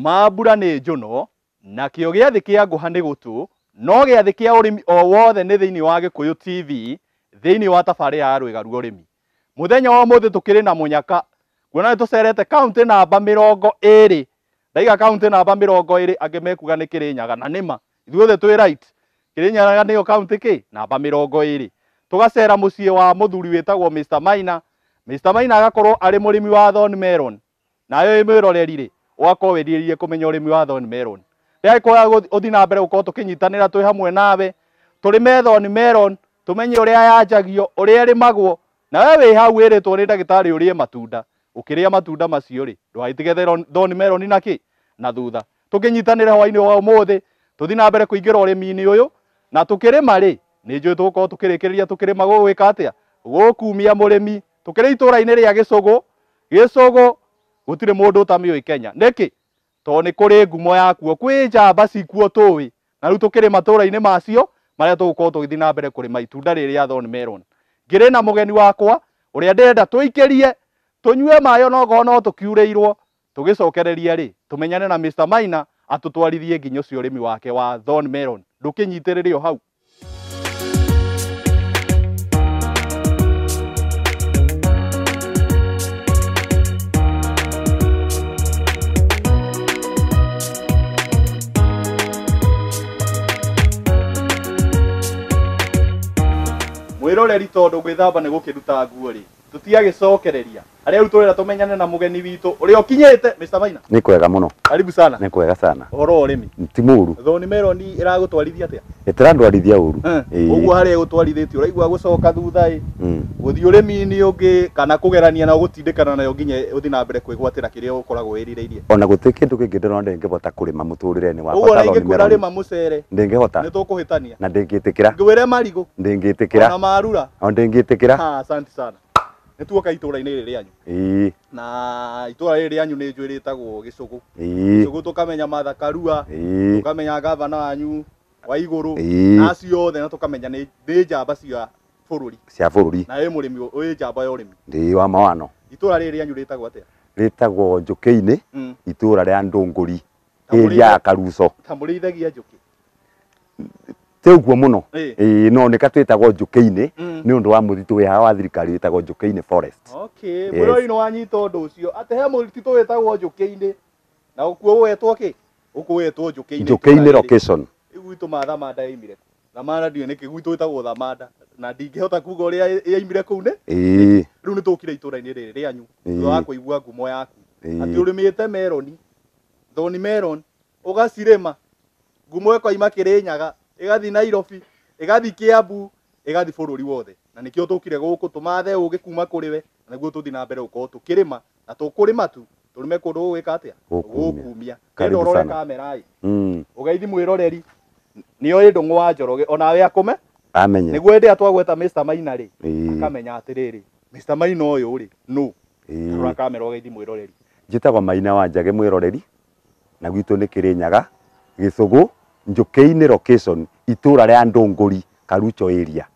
Mambura nĩ njũno nakĩo gĩathĩ kĩa ngũha nĩ gũtũ no gĩathĩ kĩa ũrĩmi o wothe nĩ thĩinĩ wa Gĩkũyũ TV thĩinĩ wa tabarĩra ya Rwĩga rwa Ũrĩmi. Mũthenya wa ũmũthĩ tũkĩrĩ na mũnyaka kuona nĩ tũcerete kaũntĩ namba 20. Ndaiga kaũntĩ namba 20 angĩ mekuga nĩ Kĩrĩnyaga na nĩma ithuothe twĩ right. Kĩrĩnyaga nĩyo kaũntĩ kĩ namba 20. Tũgacera mũciĩ wa mũthuri wĩtagwo Mr. Maina. Mr. Maina agakorwo arĩ mũrĩmi wa Thorn Melon. Nayo ĩ mwĩroreri rĩ ũgakorwo wĩrirĩirie kũmenya ũrĩmi wa Thorn Melon. Ndĩragĩkorwo ũthiĩ na mbere gũkorwo tũkĩnyitanĩra twĩ hamwe nawe tũrĩme Thorn Melon tũmenye ũrĩa yanjagio ũrĩa ĩrĩmagwo na we wĩ hau wĩrĩtwo nĩ ndagĩtarĩ ũrĩe matunda ũkĩrĩa matunda macio rĩ ndũgagĩtige Thorn Melon na kĩ na thutha. Tũkĩnyitanĩre hwainĩ wa ũmũthĩ tũthiĩ na mbere kũingĩra ũrĩmi-inĩ ũyũ na tũkĩrĩma rĩ nĩ njũĩ tũgũkorwo tũkĩrĩkĩrĩria tũkĩrĩma gũgwĩka atĩa gũkumia mũrĩmi. Tũkĩrĩ itũra-inĩ rĩa Gĩcũgũ. Gĩcũgũ gũtirĩ mũndũ ũtamĩũĩ Kenya. Nĩkĩ? Tondũ nĩ kũrĩ ngumo yakuo, kwĩ njamba cikuo tũĩ na rĩu tũkĩrĩ matũra-inĩ macio marĩa tũgũkorwo tũgĩthiĩ na mbere kũrĩma itunda rĩrĩ rĩa Thorn Melon. Ngĩrĩ na mũgeni wakwa ũrĩa ndĩrenda tũikĩrie tũnyue maĩ onokorwo no tũkiurĩirwo tũgĩcokereria rĩ tũmenyane na Mr. Maina atũtwarithie nginya ũcio ũrĩmi wake wa Thorn Melon. Ndũkĩnyitĩrĩre o hau. Mwĩroreri tondũ gwĩthamba nĩ gũkĩruta nguo rĩ tũtiagĩcokereria harĩa rĩu tũrenda tũmenyane na mũgeni witũ ũrĩa ũkinyĩte. Mr. Maina, nĩ kwega mũno. Karibu sana. Nĩ kwega sana. Ũhoro wa ũrĩmi ti mũru. Thorn Melon ĩragũtwarithia atĩa? Ĩtĩrandwarithia ũru. Ũguo harĩa ĩgũtwarithĩtie ũraigua gũcoka thutha ĩ gũthiĩ ũrĩmi-inĩ ũngĩ kana kũgerania na gũtindĩkana nayo nginya ũthiĩ na mbere kwĩgwatĩra kĩrĩa ũkoragwo wĩrirĩirie? Ona gũtirĩ kĩndũ kĩngĩ ndĩrona ndĩngĩhota kũrĩma mũtũrĩre-inĩ wakwa. Ũguo ona ingĩkwĩra rĩma mũcere ndĩngĩhota, nĩ tũkũhĩtania. Na ndĩngĩtĩkĩra. Ngwĩre marigũ ndĩngĩtĩkĩra. Ona marura ona ndĩngĩtĩkĩra. Asante sana. Nĩ tuoka itũra-inĩ rĩrĩ rĩanyu. Na itũra rĩrĩ rĩanyu nĩ njũĩ rĩtagwo Gĩcũgũ. Gĩcũgũ tũkamenya Martha Karua, tũkamenya gavana wanyu wa igũrũ na acio othe na tũkamenya nĩ njamba cia bũrũri. Cia bũrũri. Na wĩ mũrĩmi, wĩ njamba ya ũrĩmi. Ndĩ wa mawano. Itũra rĩrĩ rĩanyu rĩtagwo atĩa? Rĩtagwo Njũkĩ-inĩ, itũra rĩa Ndũngũri, area ya Karuco. Ta mũrĩithagia njũkĩ? Ti ũguo mũno. No nĩ katwĩtagwo Njũkĩ-inĩ nĩ ũndũ wa mũtitũ wĩ haha wa thirikari wĩtagwo Njũkĩ-inĩ Forest. Okay, mwĩrori nĩ wanyita ũndũ ũcio atĩ he mũtitũ wĩtagwo Njũkĩ-inĩ na ũkuo ũgetwo kĩ? Gũkũ wetwo Njũkĩ-inĩ. Njũkĩ-inĩ location. Gwitũ Thamanda yaimire kũ? Thamanda ndiũĩ nĩkĩ gwitũ ĩtagwo Thamanda na ndingĩhota kuga ũrĩa yaimire kũu nĩ. Rĩu nĩ tũkire itũra-inĩ rĩrĩ rĩanyu thutha wa kũigua ngumo yaku atĩ ũrĩmĩte meloni, Thorn Melon, ũgacirĩma ngumo ĩkoima Kĩrĩnyaga ĩgathiĩ Nairobi ĩgathiĩ Kiambu ĩgathiĩ bũrũri wothe na nĩkĩo tũkire gũkũ tũmathe ũgĩ kuma kũrĩ we na nĩguo tũthiĩ na mbere gũkorwo tũkĩrĩma na tũkũrĩma tu tũrĩme kũndũ gũgwĩka atĩa gũkumia. Karibu ũrore kamera ĩ ũgeithi mwĩroreri nĩoĩ Ndũng'ũ wa Njoroge onawe akũme amenye nĩguo hĩndĩ ĩrĩa twagweta Mr. Maina rĩ akamenya atĩrĩrĩ Mr. Maina ũyũ rĩ nũ. Rora kamera ũgeithi mwĩroreri. Njĩtagwo Maina wa Njage mwĩroreri na gwitũ nĩ Kĩrĩnyaga Gĩcũgũ Njũkĩ-inĩ location itũra rĩa Ndũngũri Karucho area.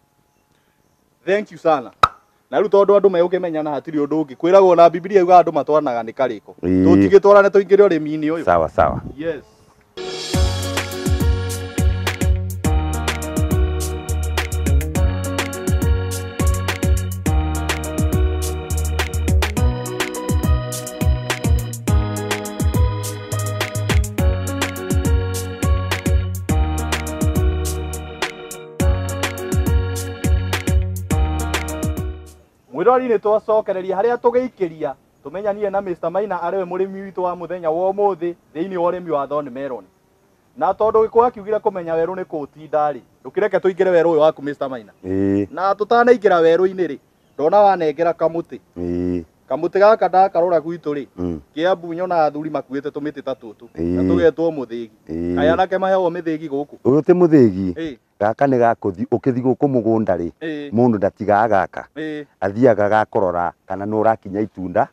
Thank you sana. Na rĩu tondũ andũ megũkĩmenyana hatirĩ ũndũ ũngĩ kwĩragwo na Bibilia yugaga andũ matwaranaga nĩ karĩko. Tũtigĩtwarane tũingĩre ũrĩmi-inĩ ũyũ. Sawa sawa. Yes. Mwĩrori nĩ twacokereria harĩa tũgĩikĩria tũmenyanie na Mr. Maina arĩ we mũrĩmi witũ wa mũthenya wa ũmũthĩ thĩinĩ wa ũrĩmi wa Thorn Melon. Na tondũ Gĩkũyũ akiugire kũmenya werũ nĩ kũũtinda rĩ ndũkĩreke tũingĩre werũ ũyũ waku Mr. Maina. Na tũtanaingĩra werũ-inĩ rĩ ndona wanengera kamũtĩ. Kamũtĩ gaka ndakarora gwitũ rĩ Kĩambu nyonaga athuri makuĩte tũmĩtĩ ta tũtũ na tũgetwo mũthĩgi. Kaĩ anake maheagwo mĩthĩgi gũkũ? Ũyũ ti mũthĩgi. Gaka nĩ gakũthi ũkĩthi gũkũ mũgũnda rĩ mũndũ ndatigaga gaka athiaga gakũrora kana nĩ ũrakinya itunda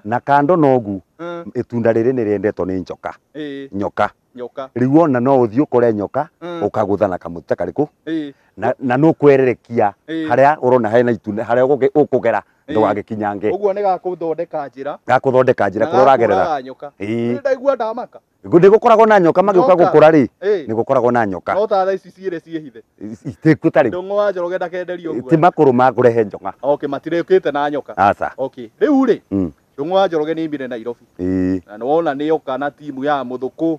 na kando nogu itunda rĩrĩ nĩ rĩendetwo nĩ njoka. Nyoka rĩu ona no ũthiĩ ũkore nyoka ũkagũtha na kamũtĩ ta karĩkũ na nũkwererekia harĩa ũrona hena itunda harĩa ũkũgera Ndũgagĩkinyange. Ũguo nĩ gakũthondeka njĩra. Gakũthondeka njĩra kũrĩa ũragerera. Nyoka. Ndaigua ndamaka. Nĩ gũkoragwo na nyoka magĩũka gũkũra rĩ. Nĩ gũkoragwo na nyoka. No ta thaa ici ciĩrĩ ciĩhithe. Itiku tarĩ. Ndũng'ũ wa Njoroge ndakenderio ũguo. Ti makũrũ ma kũrehe njoka. Okay, matirĩũkĩte na nyoka. Aca. Okay. Rĩu rĩ. Ndũng'ũ wa Njoroge nĩ aimire Nairobi. Na nĩwona nĩoka na timu ya Mũthũkũ.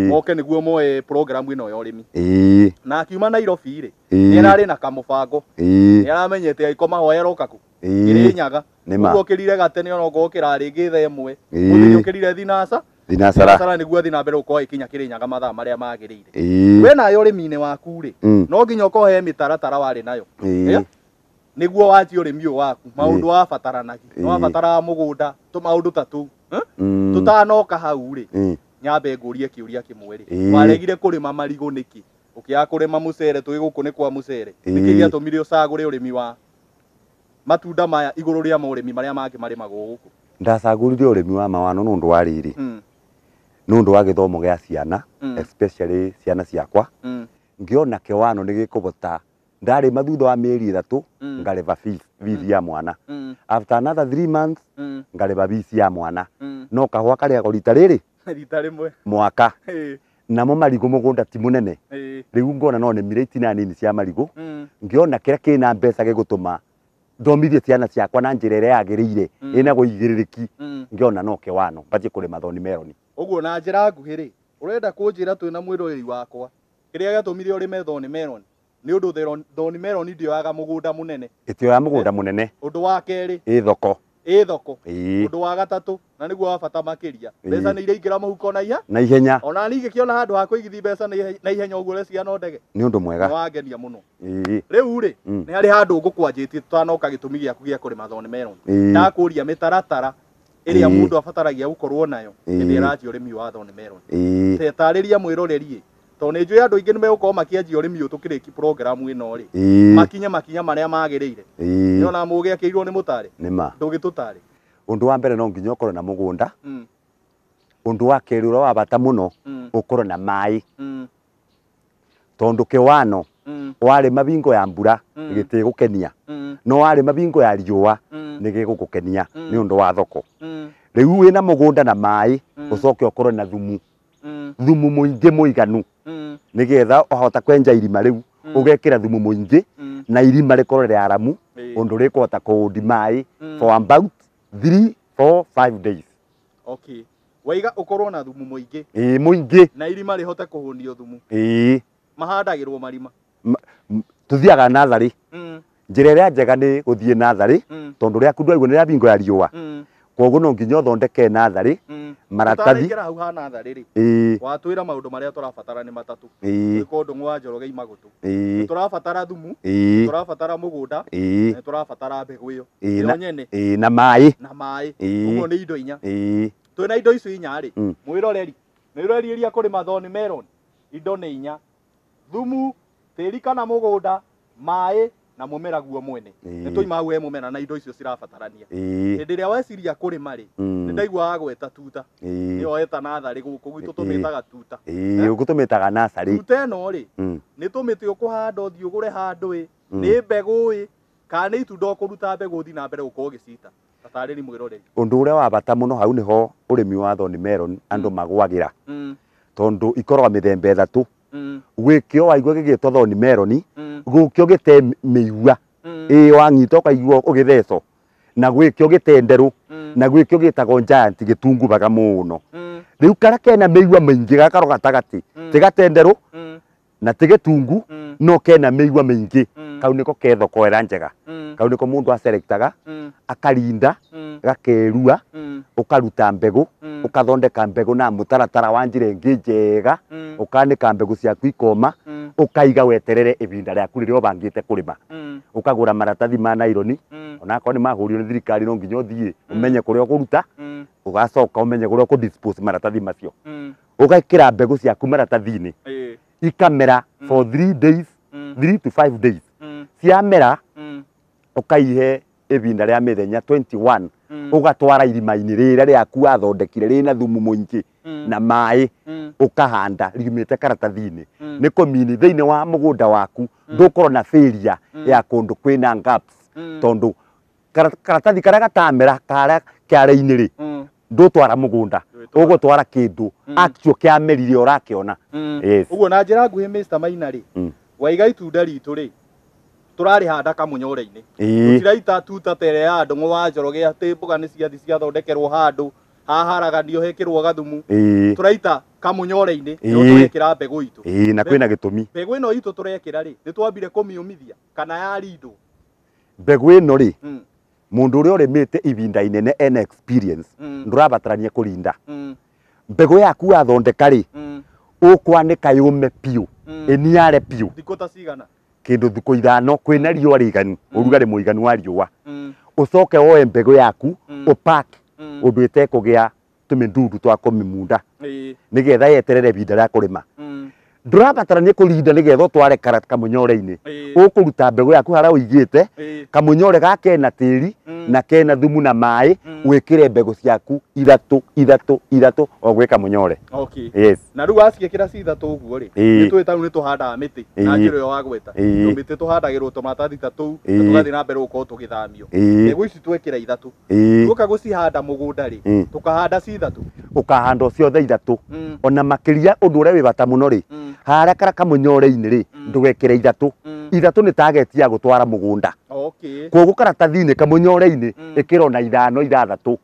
Moke nĩguo moe program ĩno ya ũrĩmi. Na akiuma Nairobi rĩ. Nĩ ararĩ na kamũbango. Nĩ aramenyete agĩkoma mahoya aroka kũ. Kĩrĩnyaga. Ũguo ũkĩrire gatene ona okorwo ũkĩra rĩngĩ thaa ĩmwe. Ũthiĩ ũkĩrire thinaca. Thinacara nĩguo athiĩ na mbere gũkorwo agĩkinya Kĩrĩnyaga mathaa marĩa magĩrĩire. We nayo ũrĩmi-inĩ waku rĩ, no nginya ũkorwo he mĩtaratara warĩ nayo. Nĩguo wanjie ũrĩmi ũyũ waku, maũndũ wabataranagia. Nĩ wabataraga mũgũnda, tũmaũndũ ta tũu. Tũtanoka hau rĩ, nyambe ngũrie kĩũria kĩmwe rĩ. Waregire kũrĩma marigũ nĩkĩ? Ũkĩaga kũrĩma mũcere, tũĩ gũkũ nĩ kwa mũcere. Nĩkĩ gĩatũmire ũcagũre ũrĩmi wa matunda maya igũrũ rĩa maũrĩmi marĩa mangĩ marĩmagwo gũkũ? Ndacagũrire ũrĩmi wa mawano nĩ ũndũ wa rĩrĩ. Nĩ ũndũ wa gĩthomo gĩa ciana, especially ciana ciakwa. Ngĩona kĩwano nĩ gĩkũbota ndarĩma thutha wa mĩeri 3 ngarĩba fees ya mwana. After another 3 months ngarĩba fees ya mwana. No kahũa karĩagwo rita rĩrĩ rita rĩmwe mwaka. Namo marigũ mũgũnda ti mũnene. Rĩu ngona no nĩmire itina nini cia marigũ. Ngĩona kĩrĩa kĩna mbeca gĩgũtũma ndomithie ciana ciakwa na njĩra ĩrĩa yagĩrĩire ĩna ũigĩrĩrĩki. Ngĩona no kĩwano mbanjie kũrĩma thorn melon. Ũguo na njĩra nguhĩ rĩ, ũrenda kũnjĩra twĩna mwĩroreri wakwa kĩrĩa gĩatũmire ũrĩme thorn melon nĩ ũndũ thorn melon ndĩoyaga mũgũnda mũnene. Ĩtioyaga mũgũnda mũnene. Ũndũ wa kerĩ, ĩ thoko. Ĩ thoko. Ũndũ wa gatatũ, na nĩguo wa bata makĩria, mbeca nĩ iraingĩra mũhuko na ihenya. Ona niĩ ngĩkĩona handũ ha kũigithia mbeca na ihenya ũguo ũreciria no ndege. Nĩ ũndũ mwega. Nĩ wangenia mũno. Rĩu rĩ, nĩ harĩ handũ ngũkwanjĩtie tũtanoka gĩtũmi gĩaku gĩa kũrĩma thorn melon. Ndakũria mĩtaratara ĩrĩa mũndũ abataragia gũkorwo nayo hĩndĩ ĩrĩa aranjia ũrĩmi wa thorn melon. Tarĩria mwĩroreri tondũ nĩ njũĩ andũ aingĩ nĩ megũkorwo makĩanjia ũrĩmi ũyũ tũkĩrĩkia program ĩno rĩ, makinye makinya marĩa magĩrĩire. Nĩona mũgĩ akĩirwo nĩ mũtarĩ. Nĩma. Ndũgĩtũtarĩ. Ũndũ wa mbere no nginya ũkorwo na mũgũnda. Ũndũ wa kerĩ ũrĩa wa bata mũno ũkorwo na maĩ. Tondũ kĩwano warĩma bingo ya mbura gĩtigũkenia. No warĩma bingo ya riũa nĩ gĩgũgũkenia nĩ ũndũ wa thoko. Rĩu wĩna mũgũnda na maĩ ũcoke ũkorwo na thumu. Thumu mũingĩ mũiganu. Nĩgetha ũhota kwenja irima rĩu ũgekĩra thumu mũingĩ na irima rĩkorwo rĩ aramu ũndũ rĩkũhota kũũndi maĩ for about 3, 4, 5 days. Okay. Waiga ũkorwo na thumu mũingĩ. Ĩĩ mũingĩ. Na irima rĩhote kũhũnio thumu. Ĩĩ. Mahandagĩrwo marima. Tũthiaga natharĩ. Njĩra ĩrĩa njega nĩ gũthiĩ natharĩ tondũ rĩaku ndwaigua nĩ rĩa bingo ya riũa. Koguo no nginya ũthondeke natharĩ maratathi. Ũtanaingĩra hau ha natharĩ rĩ, watwĩra maũndũ marĩa tũrabatara nĩ matatũ. Gwĩka Ndũng'ũ wa Njoroge imagũtũ. Tũrabatara thumu, tũrabatara mũgũnda, na tũrabatara mbegũ ĩyo. Ĩyo nyene. Na maĩ. Na maĩ. Ũguo nĩ indo inya. Twĩna indo icio inya rĩ, mwĩroreri, mwĩroreri ĩrĩa kũrĩma thorn melon, indo nĩ inya. Thumu, tĩri kana mũgũnda, maĩ na mũmera guo mwene. Nĩ tũima hau he mũmera na indo icio cirabatarania. Hĩndĩ ĩrĩa weciria kũrĩma rĩ, nĩ ndaigua wagweta tuta. Nĩyo eta natharĩ gũkũ gwitũ tũmĩtaga tuta. Gũkũ tũmĩtaga natharĩ. Tuta ĩno rĩ, nĩ tũmĩtĩ ũkũhanda ũthiĩ ũgũre handũ ĩ, nĩ mbegũ ĩ, kana nĩ itunda ũkũruta mbegũ ũthiĩ na mbere gũkorwo ũgĩcita. Tatarĩri mwĩroreri. Ũndũ ũrĩa wa bata mũno hau nĩho ũrĩmi wa thorn melon andũ magwagĩra. Tondũ ikoragwo mĩthemba ĩtatũ. Gwĩkĩo waigua gĩgĩtwo thorn melon, gũkĩo gĩte mĩigua. Ĩĩ wanyita ũkaigua ũgĩthecwo. Na gwĩkĩo gĩte nderũ, na gwĩkĩo gĩtagwo giant gĩtungubaga mũno. Rĩu karĩa kena mĩigua mĩingĩ gakarwo gatagatĩ, ti gatenderũ na ti gĩtungu, no kena mĩigua mĩingĩ. Kau nĩko ke thoko ĩrĩa njega. Kau nĩko mũndũ aselectaga, akarinda, gakerua, ũkaruta mbegũ, ũkathondeka mbegũ na mũtaratara wa njĩra ĩngĩ njega, ũkanĩka mbegũ ciaku ikoma, ũkaiga weterere ibinda rĩaku rĩrĩa ũbangĩte kũrĩma. Ũkagũra maratathi ma naironi, onakorwo nĩ mahũrio nĩ thirikari no nginya ũthiĩ ũmenye kũrĩa ũkũruta, ũgacoka ũmenye kũrĩa ũkũ dispose maratathi macio. Ũgekĩra mbegũ ciaku maratathi-inĩ, ikamera for 3 days, 3 to 5 days. Ciamera ũkaihe ibinda rĩa mĩthenya 21, ũgatwara irima-inĩ rĩrĩa rĩaku wathondekire rĩna thumu mũingĩ na maĩ, ũkahanda riumĩte karatathi-inĩ. Nĩ kũmini thĩinĩ wa mũgũnda waku ndũkorwo na failure ya kũndũ kwĩna gaps, tondũ Karatathi karia gatamera karia kiare-inĩ rĩ ndũtwara mũgũnda ũgũtwara kĩndũ actual kĩamerire ũrakĩona. Yes. Ũguo na njĩra nguhĩ Mr. Maina rĩ waiga itunda ritũ rĩ tũrarĩhanda kamũnyore-inĩ tũtiraita tuta tere ya Ndũng'ũ wa Njoroge atĩ mboga nĩ ciathi ciathondekerwo handũ haharaganio hekĩrwo gathumu tũraita kamũnyore-inĩ nĩho tũrekĩra mbegũ itũ. Na kwĩna gĩtũmi. Mbegũ ĩno itũ tũrekĩra rĩ nĩ twambire kũmĩũmithia kana yarindwo? Mbegũ ĩno rĩ mũndũ ũrĩa ũrĩmĩte ibinda inene ena experience ndũrabatarania kũrinda. Mbegũ yaku wathondeka rĩ ũkwanĩka yũme biũ ĩniare biũ. Thikũ ta cigana? Kĩndũ thikũ 5 kwĩna riũa rĩiganu ũrugarĩ mũiganu wa riũa. Ũcoke woe mbegũ yaku ũpack ũndũ ĩtekũgĩa tũmĩndundu twa kũmĩmunda nĩgetha yeterere ibinda rĩa kũrĩma. Ndũrabatarania kũrinda nĩgetha ũtware kamũnyore-inĩ. Ũkũruta mbegũ yaku harĩa ũigĩte kamũnyore gaka kena tĩri na kena thumu na maĩ wĩkĩre mbegũ ciaku 3 3 3 o gwĩ kamũnyore. Okay. Yes. Na rĩu waciĩkĩra ci 3 ũguo rĩ nĩ tũĩ tarĩu nĩ tũhandaga mĩtĩ na njĩra ĩyo wagweta tũmĩtĩ tũhandagĩrwo tũmaratathi ta tũu na tũgathiĩ na mbere gũkorwo tũgĩthamio. Mbegũ ici twekĩra 3 tuoka gũcihanda mũgũnda rĩ tũkahanda ci 3 ũkahanda ciothe 3 ona makĩria ũndũ ũrĩa wĩ bata mũno rĩ harĩa kara kamũnyore-inĩ rĩ ndũgekĩre 3 3 nĩ target ya gũtwara mũgũnda. Okay. Koguo karatathi-inĩ kamũnyore-inĩ ĩkĩrwo na 5 6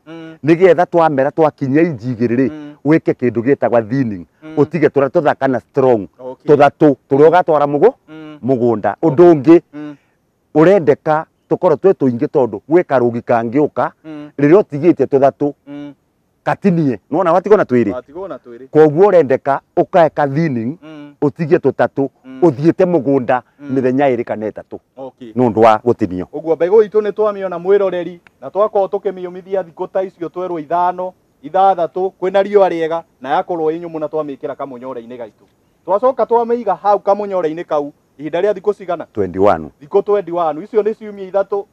nĩgetha twamera twakinyia inji 2 rĩ wĩke kĩndũ gĩtagwa thinning ũtige tũrĩa tũthaka na strong tũthatũ tũrĩa ũgatwara mũgũnda. Ũndũ ũngĩ ũrendeka tũkorwo twĩ tũingĩ tondũ gwĩ karũgi kangĩũka rĩrĩa ũtigĩtie tũthatũ katinie nĩwona watigwo na twĩrĩ. Koguo ũrendeka ũkaeka thinning ũtigie tũtatũ ũthiĩte mũgũnda mĩthenya 2 kana 3 nĩ ũndũ wa gũtinio. Ũguo mbegũ itũ nĩ twamĩona mwĩroreri na twakorwo tũkĩmĩũmithia thikũ ta icio twerwo 5 6 kwĩna riũa rĩega na yakorwo ĩ nyũmũ na twamĩkĩra kamũnyore-inĩ gaitũ. Twacoka twamĩiga hau kamũnyore-inĩ kau ihinda rĩa thikũ cigana? 21. Thikũ 21 icio nĩ ciumia 3.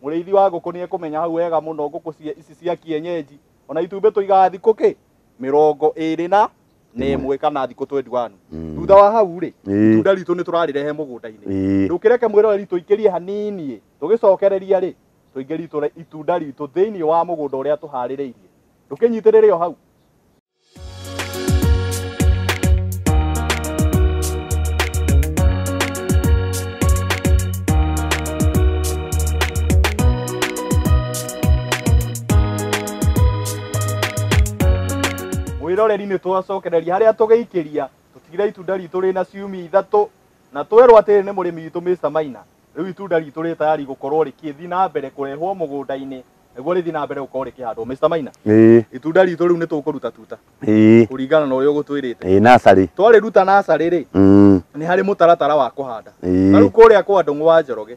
Mũrĩithi wa ngũkũ nĩ ekũmenya hau wega mũno ngũkũ ici cia kienyeji ona itumbĩ tũigaga thikũ kĩ 21 kana thikũ 21. Thutha wa hau rĩ itunda ritũ nĩ tũrarĩrehe mũgũnda-inĩ. Ndũkĩreke mwĩroreri tũikĩrie hanini tũgĩcokereria rĩ tũingĩrie itunda ritũ thĩinĩ wa mũgũnda ũrĩa tũharĩrĩirie. Ndũkĩnyitĩrĩre o hau. Mwĩroreri nĩ twacokereria harĩa tũgĩikĩria tũtigire itunda ritũ rĩna ciumia 3 na twerwo atĩrĩ nĩ mũrĩmi witũ Mr. Maina rĩu itunda ritũ rĩ tayari gũkorwo rĩkĩthiĩ na mbere kũrehwo mũgũnda-inĩ nĩguo rĩthiĩ na mbere gũkorwo rĩkĩhandwo. Mr. Maina itunda ritũ rĩu nĩ tũkũruta tuta kũringana na ũrĩa ũgũtwĩrĩte. Nursery twarĩruta nursery rĩ nĩ harĩ mũtaratara wa kũhanda. Na rĩu kũrĩa kwa Ndũng'ũ wa Njoroge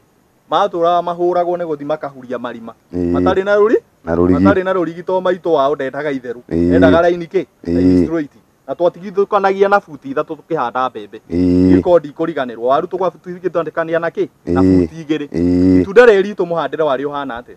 matũraga mahũragwo nĩ gũthiĩ makahuria marima matarĩ na rũri matarĩ na rũrigi to maitũ wao ndendaga itheru endaga raini kĩ raini straight na twatigithũkanagia na buti 3 tũkĩhanda mbembe gĩko ndikũriganĩrwo waru tũgwatigithũkania na kĩ na buti 2. Itunda rĩrĩ ritũ mũhandĩre warĩo ũhana atĩa?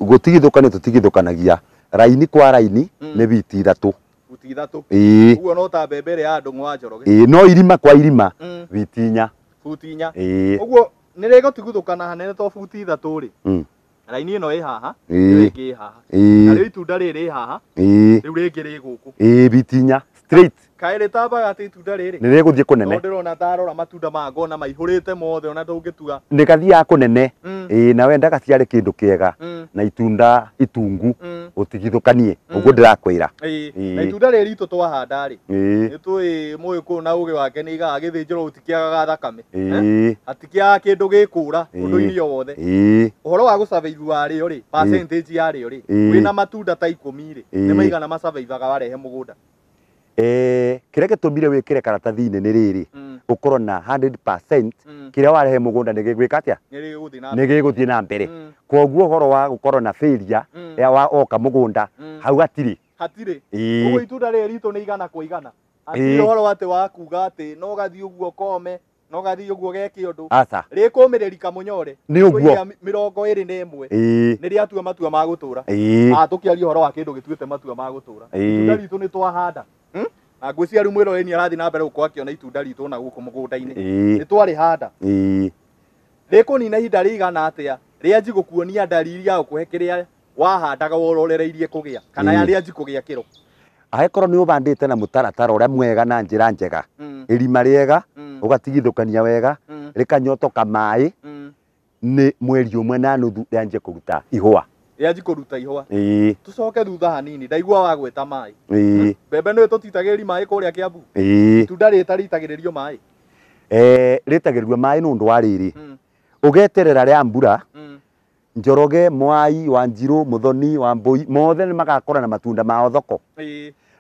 Gũtigithũkania tũtigithũkanagia raini kwa raini nĩ biti 3. Buti 3. Ũguo no ta mbembe ĩrĩa ya Ndũng'ũ wa Njoroge. No irima kwa irima biti 4. Buti 4. Ũguo nĩ rĩgũtigithũkana hanene to buti 3 rĩ raini ĩno ĩ haha ĩyo ĩngĩ ĩ haha na rĩu itunda rĩrĩ rĩ haha rĩu rĩngĩ rĩ gũkũ. Biti 4 straight. Kaĩ rĩtambaga atĩ itunda rĩrĩ nĩ rĩgũthiĩ kũnene. No ndĩrona ndarora matunda maya ngona maihũrĩte mothe ona ndũngĩtua. Nĩ gathiaga kũnene. Na wendaga ciarĩ kĩndũ kĩega na itunda itungu ũtigithũkanie ũguo ndĩrakwĩra. Na itunda rĩrĩ ritũ twahanda rĩ nĩ tũĩ Mũgĩkũyũ na ũgĩ wake nĩ aigaga gĩthĩnjĩro gũtikĩagaga thakame. Hatikĩagaga kĩndũ gĩkũra ũndũ-inĩ o wothe. Ũhoro wa gũsurvive warĩo rĩ percentage yarĩo rĩ wĩna matunda ta 10 rĩ nĩ maigana masurvivaga warehe mũgũnda? Kĩrĩa gĩtũmire wĩkĩre karatathi-inĩ nĩ rĩrĩ ũkorwo na 100% kĩrĩa warehe mũgũnda nĩ gĩgwĩka atĩa? Nĩ gĩgũthiĩ na mbere. Koguo ũhoro wa gũkorwo na failure ya wa oka mũgũnda hau hatirĩ. Hatirĩ. Ũguo itunda rĩrĩ ritũ nĩ 100 kwa 100. Hatirĩ ũhoro atĩ wa kuga atĩ no gathiĩ ũguo kome no gathiĩ ũguo geke ũndũ. Aca. Rĩkũmĩrĩria kamũnyore. Nĩ ũguo. 21 nĩ rĩatua matua ma gũtũra. Tũkĩaria ũhoro wa kĩndũ gĩtuĩte matua ma gũtũra. Itunda ritũ nĩ twahanda. Na ngwĩciria rĩu mwĩroreri nĩ arathiĩ na mbere gũkorwo akĩona itunda ritũ na gũkũ mũgũnda-inĩ. Nĩ twarĩhanda. Rĩkũnina ihinda rĩigana atĩa Rĩanji gũkuonia ndariri ya gũkũhe kĩrĩa wahandaga wororereirie kũgĩa kana ya rĩanji kũgĩa kĩro. Angĩkorwo nĩ ũbandĩte na mũtaratara ũrĩa mwega na njĩra njega, irima rĩega, ũgatigithũkania wega, rĩkanyotoka maĩ, nĩ mweri ũmwe na nuthu rĩanjie kũruta ihũa. Rĩanji kũruta ihũa. Tũcoke thutha hanini, ndaigua wagweta maĩ. Mbembe nĩ tũtitagĩrĩria maĩ kũrĩa Kiambu. Itunda rĩtarĩitagĩrĩrio maĩ. Rĩtagĩrĩrio maĩ nĩ ũndũ wa rĩrĩ. Ũgeterera rĩa mbura, Njoroge, Mwai, Wanjiru, Muthoni, Wambui, mothe nĩ magakorwo na matunda mao thoko.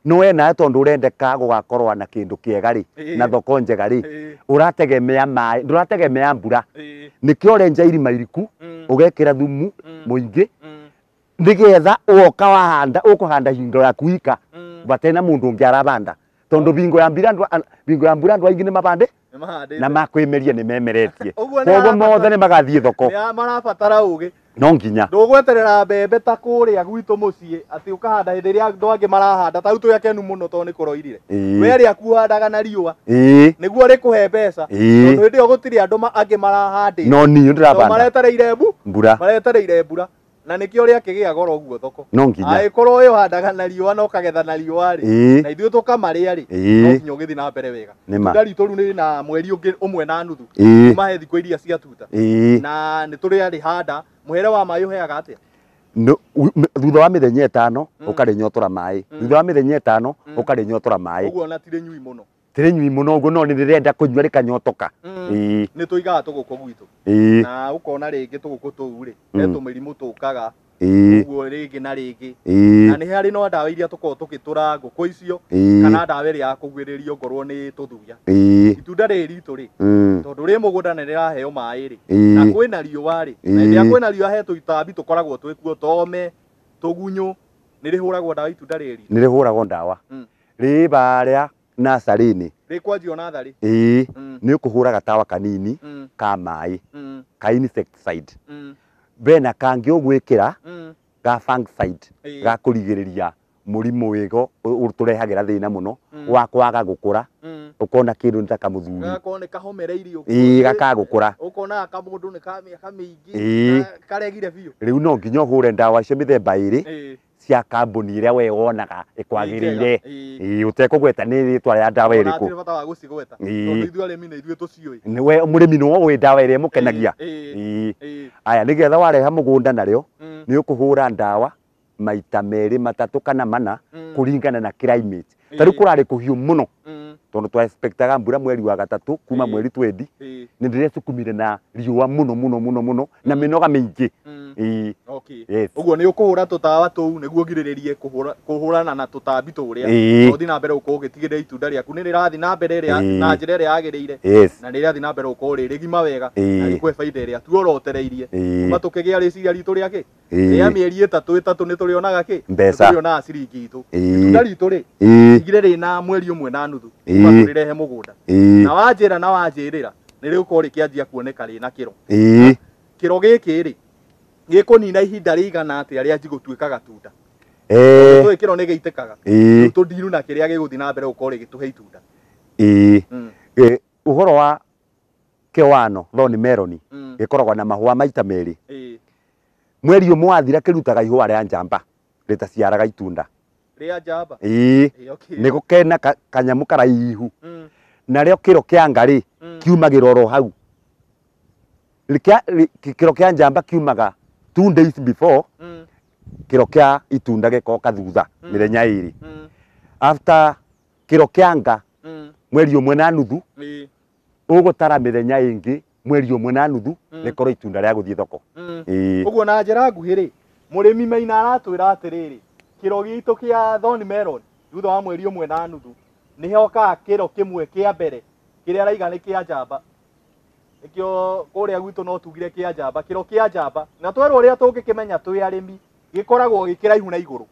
No we nawe tondũ ũrendeka gũgakorwo na kĩndũ kĩega rĩ, na thoko njega rĩ, ũrategemea maĩ, ndũrategemea mbura. Nĩkĩo ũrenja irima iriku, ũgekĩra thumu mũingĩ, nĩgetha woka wahanda, ũkũhanda hingo yaku ika, batena mũndũ ũngĩ arabanda. Tondũ bingo ya mbura andũ aingĩ nĩ mabande, na makwĩmeria nĩ memeretie. Koguo mothe nĩ magathiĩ thoko. Marabatara ũgĩ. No nginya. Ndũgweterera mbembe ta kũrĩa gwitũ mũciĩ atĩ ũkahanda hĩndĩ ĩrĩa andũ angĩ marahanda, ta rĩu twĩ akenu mũno tondũ nĩ kũroirire. We rĩaku ũhandaga na riũa. Nĩguo rĩkũhe mbeca. Tondũ hĩndĩ ĩyo gũtirĩ andũ angĩ marahandĩte. No niĩ ndĩrabanda. Maretereire mbura. Maretereire mbura. Na nĩkĩo rĩakĩgĩa goro ũguo thoko. No nginya. Angĩkorwo ũyũ ũhandaga na riũa na ũkagetha na riũa rĩ, na ithuĩ tũkamarĩa rĩ, no nginya ũgĩthiĩ na mbere wega. Itunda ritũ rĩu nĩ na mweri ũngĩ ũmwe na nuthu. Kuma he thikũ iria ciatuta. Na nĩ tũrĩarĩhanda. Mũhere wa maĩ ũheaga atĩa? Thutha wa mĩthenya ĩtano ũkarĩnyotora maĩ. Thutha wa mĩthenya ĩtano ũkarĩnyotora maĩ. Ũguo ona tirĩnyui mũno. Tirĩnyui mũno ũguo, no nĩrĩrenda kũnyua rĩkanyotoka. Nĩ tũigaga tũgũkũ gwitũ. Na ũkona rĩngĩ tũgũkũ tũu rĩ, he tũmĩrimũ tũkaga ũguo rĩngĩ na rĩngĩ. Na nĩ harĩ no ndawa iria tũkoragwo tũgĩtũra ngũkũ icio, kana ndawa ĩrĩa ya kũguĩrĩrio ngorwo nĩ tũthuya. Itunda rĩrĩ ritũ rĩ, tondũ rĩ mũgũnda nĩ rĩraheo maĩ rĩ, na kwĩna riũa rĩ, na hĩndĩ ĩrĩa kwĩna riũa he tũtambi tũkoragwo twĩkuo, tome, tũgunyũ, nĩ rĩhũragwo ndawa itunda rĩrĩ ritũ? Nĩ rĩhũragwo ndawa. Rĩ barĩa nacarĩ-inĩ. Rĩkwanjio natharĩ? Nĩ ũkũhũra gatawa kanini ka maĩ, ka insecticide. Bena kangĩ ũgwĩkĩra ga fungicide, ga kũrigĩrĩria mũrimũ wĩgo ũtũrehagĩra thĩna mũno wa kwaga gũkũra, ũkona kĩndũ nĩ ta kamũthuri. Gagakorwo nĩ kahomereirie ũguo. Gakaga gũkũra. Ũkona kamũndũ nĩ ka mĩaka mĩingĩ, karegire biũ. Rĩu no nginya ũhũre ndawa icio mĩthemba ĩrĩ cia kambuni ĩrĩa we wonaga ĩkwagĩrĩire. Ũtekũgweta nĩ rĩtwa rĩa ndawa ĩrĩkũ. Ona bata wa gũcigweta. Tondũ ithuĩ arĩmi nĩ ithuĩ tũciũĩ. We mũrĩmi nĩwe ũĩ ndawa ĩrĩa ĩmũkenagia. Aya, nĩgetha wareha mũgũnda narĩo, nĩ ũkũhũra ndawa maita merĩ, matatũ kana mana, kũringana na climate. Ta rĩu kũrarĩ kũhiũ mũno, tondũ twa expectaga mbura mweri wa gatatũ kuma mweri 20, nĩ ndĩrecukumire na riũa mũno mũno mũno mũno na mĩnoga mĩingĩ. Ũguo nĩ ũkũhũra tũtawa tũu nĩguo ũgirĩrĩrie kũhũrana na tũtambi tũrĩa. Ũthiĩ na mbere gũkorwo ũgĩtigĩrĩra itunda rĩaku nĩ rĩrathiĩ na mbere na njĩra ĩrĩa yagĩrĩire, na nĩ rĩrathiĩ na mbere gũkorwo rĩ rĩgima wega, na rĩkũhe baida ĩrĩa tuorotereirie. Kuma tũkĩgĩa rĩciria ritũ rĩa kĩ? Rĩa mĩeri ĩtatũ ĩtatũ nĩ tũrĩonaga kĩ? Mbeca. Nĩ tũrĩonaga ciringi itũ. Itunda ritũ rĩ, igire rĩna mweri ũmwe na nuthu kuma tũrĩrehe mũgũnda. Na wanjĩra na wanjĩrĩra nĩ rĩgũkorwo rĩkĩanjia kuoneka rĩna kĩro. Kĩro gĩkĩ rĩ, gĩkũnina ihinda rĩigana atĩa rĩanji gũtuĩka gatunda? Tondũ kĩro nĩ gĩitĩkaga. Rĩu tũndiru na kĩrĩa gĩgũthiĩ na mbere gũkorwo rĩgĩtũhe itunda. Ũhoro wa kĩwano, thorn melon, gĩkoragwo na mahũa maita merĩ. Mweri ũmwe wathira kĩrutaga ihũa rĩa njamba, rĩtaciaraga itunda. Rĩa njamba? Nĩ gũkena kanyamũ karaihu. Narĩo kĩro kĩa nga rĩ, kiumagĩra oro hau. Kĩro kĩa njamba kiumaga 2 days before, kĩro kĩa itunda gĩkoka thutha mĩthenya ĩrĩ. After kĩro kĩa nga mweri ũmwe na nuthu, ũgũtara mĩthenya ĩngĩ mweri ũmwe na nuthu, rĩkorwo itunda rĩa gũthiĩ thoko. Ũguo na njĩra nguhĩ rĩ, mũrĩmi Maina aratwĩra atĩrĩrĩ, kĩro gitũ kĩa thorn melon thutha wa mweri ũmwe na nuthu nĩ hokaga kĩro kĩmwe kĩa mbere kĩrĩa araiga nĩ kĩa njamba. Nĩkĩo kũrĩa gwitũ no tugire kĩa njamba, kĩro kĩa njamba. Na twerwo ũrĩa tũngĩkĩmenya twĩ arĩmi, gĩkoragwo gĩkĩraihu na igũrũ.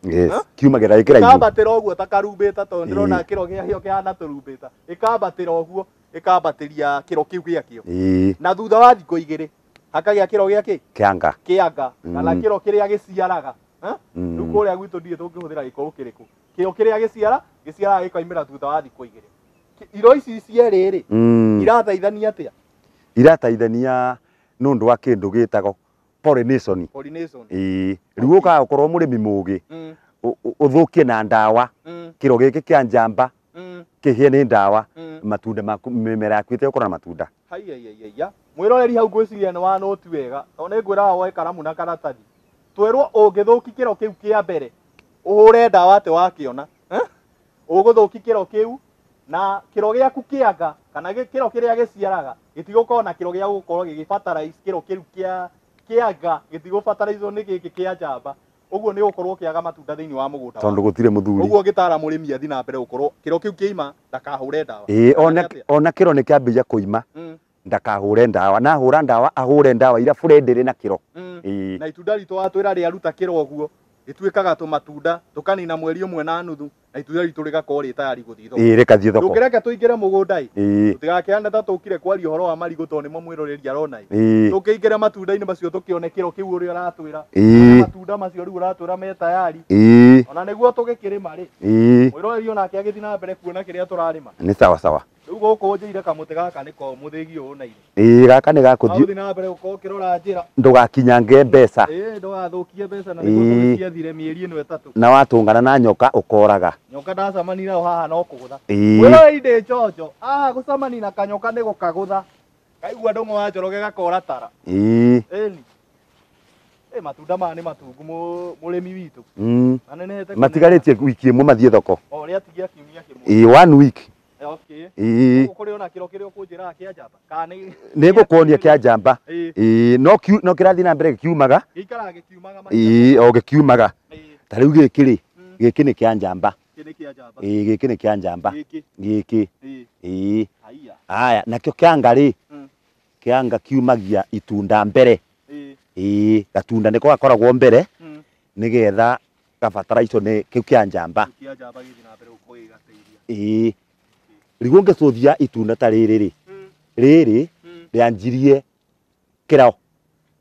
Kiumagĩra gĩkĩraihu. Gĩkambatĩra ũguo ta karumbĩta, tondũ ndĩrona kĩro gĩakĩo kĩhana tũrumbĩta. Gĩkambatĩra ũguo, gĩkambatĩria kĩro kĩu gĩakĩo. Na thutha wa thikũ igĩrĩ hakagĩa kĩro gĩa kĩ? Kĩa nga. Kĩa nga, kana kĩro kĩrĩa gĩciaraga. Rĩu kũrĩa gwitũ ndiũĩ tũngĩhũthĩra gĩkũyũ kĩrĩkũ. Kĩro kĩrĩa gĩciaraga gĩkoimĩra thutha wa thikũ igĩrĩ. Iro ici cierĩ rĩ, irateithania atĩa? Irateithania nĩ ũndũ wa kĩndũ gĩtagwo Pollination. Pollination. Ĩĩ, rĩu ũkaga gũkorwo mũrĩmi mũgĩ ũthũkie na ndawa kĩro gĩkĩ kĩa njamba kĩhĩe nĩ ndawa matunda maku mĩmera yaku ĩtegũkũra na matunda. Haiya mwĩroreri hau ngwĩciria nĩ wanũti wega tondũ nĩ ngwĩraga woe karamu na karatathi twĩrwo ũngĩthũki kĩro kĩu kĩa mbere ũhũre ndawa atĩ wakĩona ũgũthũki kĩro kĩu na kĩro gĩaku kĩanga kana kĩro kĩrĩa gĩciaraga gĩtigũkorwo na kĩro gĩa gũkorwo gĩgĩbatara kĩro kĩu kĩa kĩanga gĩtigũbataraizwo nĩ gĩkĩ kĩa njamba ũguo nĩ ũgũkorwo ũkĩaga matunda thĩinĩ wa mũgũnda tondũ gũtirĩ mũthuri. Ũguo ngĩtara mũrĩmi athi na mbere gũkorwo kĩro kĩu kĩima ndakahũre ndawa. Ĩĩ, ona kĩro nĩ kĩambĩrĩria kũima ndakahũre ndawa, na hũra ndawa ahũre ndawa ira bure ndĩrĩ na kĩro. Ĩĩ. Na itunda ritũ watwĩra rĩaruta kĩro ũguo rĩtuĩkaga tũmatunda tũkanina mweri ũmwe na nuthu na itunda ritũ rĩgakorwo rĩ tayari gũthiĩ thoko. Ĩĩ, rĩkathiĩ thoko. Ndũngĩreke tũingĩre mũgũnda ĩ. Ĩĩ. Tũtigakĩhane ta tũkire kwaria ũhoro wa marigũ tondũ nĩmo mwĩroreri arona ĩ. Ĩĩ. Tũkĩingĩre matunda-inĩ macio tũkĩone kĩro kĩu ũrĩa ũratwĩra. Ĩĩ. Matunda macio rĩu ũratwĩra me tayari. Ĩĩ. Ona nĩguo tũgĩkĩrĩma rĩ. Ĩĩ. Mwĩroreri onake agĩthiĩ na mbere kuona kĩrĩa tũrarĩma. Nĩ sawa sawa. Rĩu gũkũ njĩire kamũtĩ gaka nĩko mũthĩgi ũyũ naire. Ĩĩ, gaka nĩ gakũthiĩ. Ũthiĩ na mbere gũkorwo ũkĩrora njĩra. Ndũgakinyange mbeca. Ĩĩ, ndũgathũkie mbeca na nĩguo tũgĩciethire mĩeri ĩno ĩtatũ. Na watũngana na nyoka ũkoraga. Nyoka ndacemania nayo haha no kũgũtha. Ĩĩ. Mwĩroreri ndĩ njonjo. Haha gũcemania na kanyoka nĩ gũkagũtha. Kaigua ndũng'ũ wa Njoroge gakora tara. Ĩĩ. Ĩni. Ĩ matunda maya nĩ matungu mũrĩmi witũ. Manenehete kũneneha. Matigarĩtie wiki ĩmwe mathiĩ thoko. O rĩatigia kiumia kĩmwe. Ĩĩ, 1 week. Okay. Ĩĩ. Kũrĩ ona kĩro kĩrĩa ũkũnjĩraga kĩa njamba. Kana nĩ Nĩ ngũkuonia kĩa njamba. Ĩĩ. Ĩĩ, no kĩrathiĩ na mbere gĩkiumaga. Gĩikaraga gĩkiumaga. Ĩĩ, o gĩkiumaga. Ta rĩu gĩkĩ rĩ, gĩkĩ nĩ kĩa njamba. Gĩkĩ nĩ kĩa njamba. Ĩĩ, gĩkĩ nĩ kĩa njamba. Gĩkĩ. Gĩkĩ. Ĩĩ. Ĩĩ. Haiya. Haya, nakĩo kĩanga rĩ, kĩanga kiumagia itunda mbere. Ĩĩ. Ĩĩ, gatunda nĩko gakoragwo mbere nĩgetha gabatara icio nĩ kĩu kĩa njamba. Kĩu kĩa njamba gĩthiĩ na mbere gũkorwo gĩgateithia. Ĩĩ. Rĩu ũngĩcũthia itunda ta rĩrĩ rĩ, rĩrĩ rĩanjirie kĩro.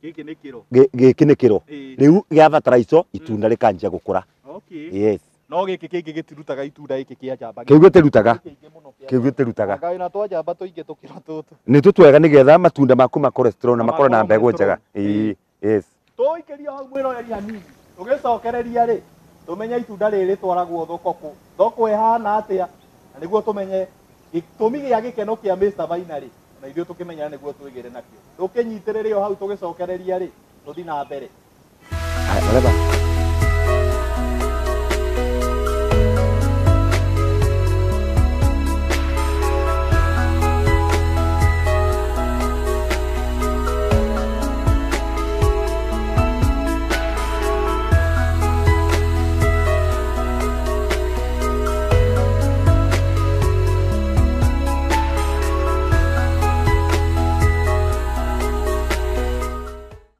Gĩkĩ nĩ kĩro. Gĩkĩ nĩ kĩro. Ĩĩ. Rĩu gĩabatara ico itunda rĩkanjia gũkũra. Okay. Yes. No gĩkĩ kĩngĩ gĩtirutaga itunda gĩkĩ kĩa njamba. Kĩu gĩtirutaga. Kĩingĩ mũno kĩa Kĩu gĩtirutaga. Anga wĩna twa njamba tũingĩ tũkĩra tũtũ. Nĩ tũtwega nĩgetha matunda maku makorwo strong na Na makorwo na makorwo mbegũ me njega. strong. Ĩĩ. Yes. Tũikĩria hau mwĩroreri hanini. Tũgĩcokereria rĩ, tũmenye itunda rĩrĩ rĩtwaragwo thoko kũ. Thoko ĩhana atĩa? Na nĩguo tũmenye gĩtũmi gĩa gĩkeno kĩa Mr. Maina rĩ, na ithuĩ tũkĩmenya nĩguo twĩgĩre nakĩo. Tũkĩnyitĩrĩre o hau tũgĩcokereria rĩ, tũthiĩ na mbere.